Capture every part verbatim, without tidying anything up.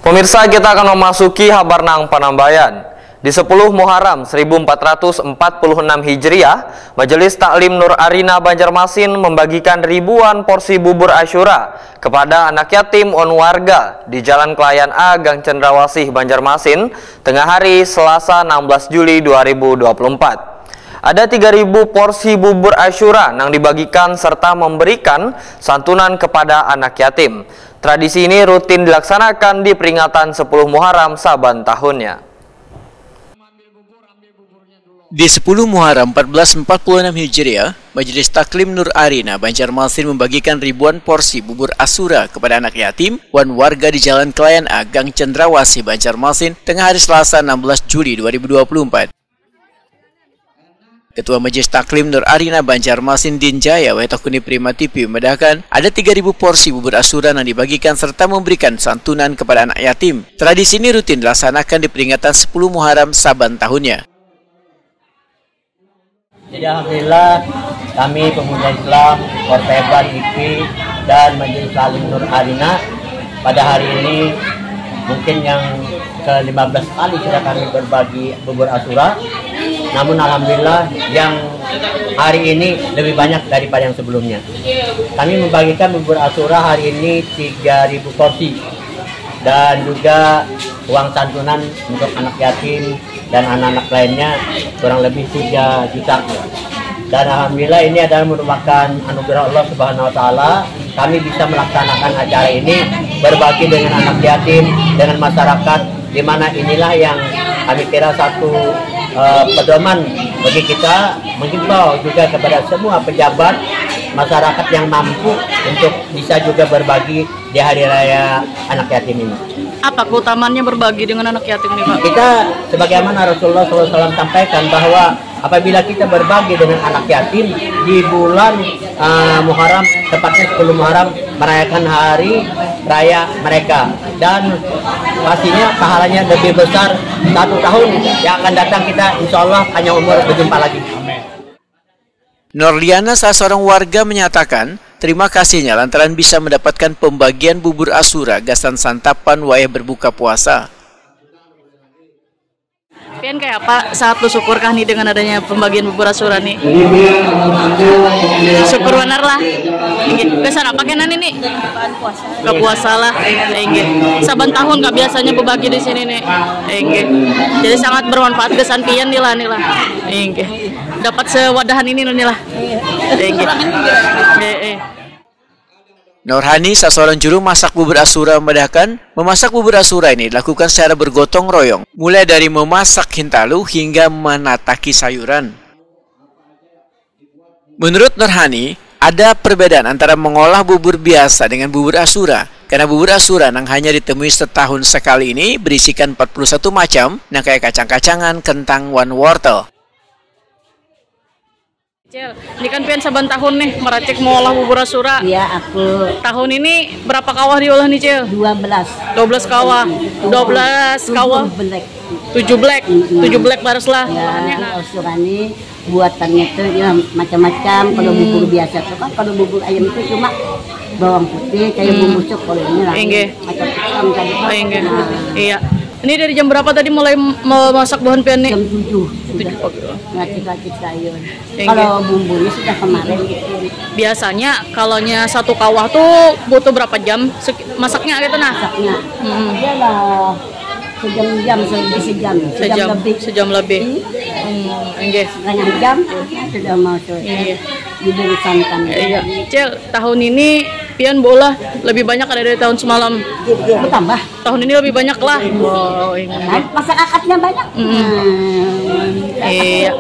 Pemirsa, kita akan memasuki habar nang panambayan. Di sepuluh Muharram seribu empat ratus empat puluh enam Hijriah, Majelis Taklim Nur Arina Banjarmasin membagikan ribuan porsi bubur Asyura kepada anak yatim wan warga di Jalan Kelayan A, Gang Cendrawasih, Banjarmasin, tengah hari Selasa enam belas Juli dua ribu dua puluh empat. Ada tiga ribu porsi bubur Asyura nang dibagikan serta memberikan santunan kepada anak yatim. Tradisi ini rutin dilaksanakan di peringatan sepuluh Muharram saban tahunnya. Di sepuluh Muharram empat belas empat puluh enam Hijriah, Majelis Taklim Nur Arina Banjarmasin membagikan ribuan porsi bubur Asyura kepada anak yatim wan warga di Jalan Kelayan A, Gang Cendrawasih, Banjarmasin, tengah hari Selasa enam belas Juli dua ribu dua puluh empat. Ketua Majelis Taklim Nur Arina Banjarmasin, Din Jaya, W T K Uni Prima T V, memedahkan ada tiga ribu porsi bubur Asyura yang dibagikan serta memberikan santunan kepada anak yatim. Tradisi ini rutin dilaksanakan di peringatan sepuluh Muharram saban tahunnya. Jadi, alhamdulillah, kami pemuda Islam Kota Iban, I P I, dan Majelis Taklim Nur Arina pada hari ini mungkin yang ke lima belas kali sudah kami berbagi bubur Asyura. Namun, alhamdulillah, yang hari ini lebih banyak daripada yang sebelumnya. Kami membagikan bubur Asyura hari ini tiga ribu porsi, dan juga uang santunan untuk anak yatim dan anak-anak lainnya kurang lebih tiga juta. Dan alhamdulillah, ini adalah merupakan anugerah Allah Subhanahu wa Ta'ala. Kami bisa melaksanakan acara ini, berbagi dengan anak yatim, dengan masyarakat, di mana inilah yang kami kira satu, eh, pedoman bagi kita, menghimbau juga kepada semua pejabat, masyarakat yang mampu untuk bisa juga berbagi di hari raya anak yatim ini. Apa keutamaannya berbagi dengan anak yatim nih, Pak? Kita, sebagaimana Rasulullah sallallahu alaihi wasallam sampaikan, bahwa apabila kita berbagi dengan anak yatim di bulan, eh, Muharram, tepatnya sepuluh Muharram, merayakan hari raya mereka, dan pastinya pahalanya lebih besar. Satu tahun yang akan datang, kita insya Allah panjang umur, berjumpa lagi. Norliana, salah seorang warga, menyatakan terima kasihnya lantaran bisa mendapatkan pembagian bubur Asyura gasan santapan wayah berbuka puasa. Pian kayak apa, sangat bersyukur kah nih dengan adanya pembagian bubur Asyura nih? Syukur banar lah. Inggih. Gasan apa kena nih? Ke puasa lah. Inggih. Saban tahun kak biasanya berbagi di sini nih. Inggih. Jadi sangat bermanfaat gasan pian nih lah, nih lah. Inggih. Dapat sewadahan ini nih lah. Inggih. Eh, eh. Norhani, salah seorang juru masak bubur Asyura, memedahkan, memasak bubur Asyura ini dilakukan secara bergotong royong, mulai dari memasak hintalu hingga menataki sayuran. Menurut Norhani, ada perbedaan antara mengolah bubur biasa dengan bubur Asyura, karena bubur Asyura nang hanya ditemui setahun sekali ini berisikan empat puluh satu macam, nang kayak kacang-kacangan, kentang, wan wortel. Cil, ini kan pian saban tahun nih meracik mengolah bubur Asyura. Iya, aku. Tahun ini berapa kawah diolah nih, Cil? Dua belas. Dua belas kawah. Dua belas kawah. Tujuh black. Tujuh black. Mm-mm. Tujuh black baris lah. Ya, Asyura ini buatannya tuh ya macam-macam. Kalau bubur biasa tuh kan, kalau bubur ayam itu cuma bawang putih, kayak bumbu sup. Kalau ini lah. Inggih. Macam-macam tadi. Oh, inggih. Nah. Iya. Ini dari jam berapa tadi mulai memasak buhan pian nih? Jam tujuh. Tujuh pagi. Ngacik-ngacik sayur. Inggih. Kalau bumbunya sudah kemarin gitu. Biasanya kalaunya satu kawah tuh butuh berapa jam masaknya gitu nah? Masaknya. Mm-mm. Iyalah, sejam-jam, se-, sejam, sejam lebih. Sejam lebih. Hmm, inggih. Setengah jam sudah mau selesai. Inggih. Diberi santan. Iya. Cil, tahun ini pian bola lebih banyak ada dari tahun semalam. Bertambah. Tahun ini lebih banyak lah. Wow, ini. Kan masyarakatnya banyak. Mm-mm. Hmm. Iya.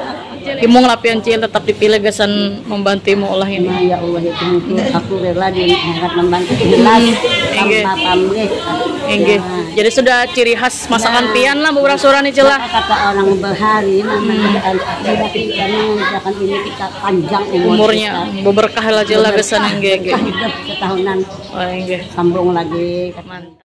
Himung lah pian, Cil, tetap dipilih gasan membantu mengolah ini. Nah, ya Allah, itu mungkin aku rela di sangat membantu jelas. Inggih. Tanpa pamrih. Inggih. Nah. Jadi sudah ciri khas masakan pian lah, bubur Asyura nih, Cil lah. Kata orang berhari, namanya, hmm, tidak, kita mengerjakan ini, kita panjang umur. Umurnya, kita. Beberkah lah, Cil lah, gasan, inggih, inggih. Berkah hidup setahunan. Oh, inggih. Sambung lagi. Mantap.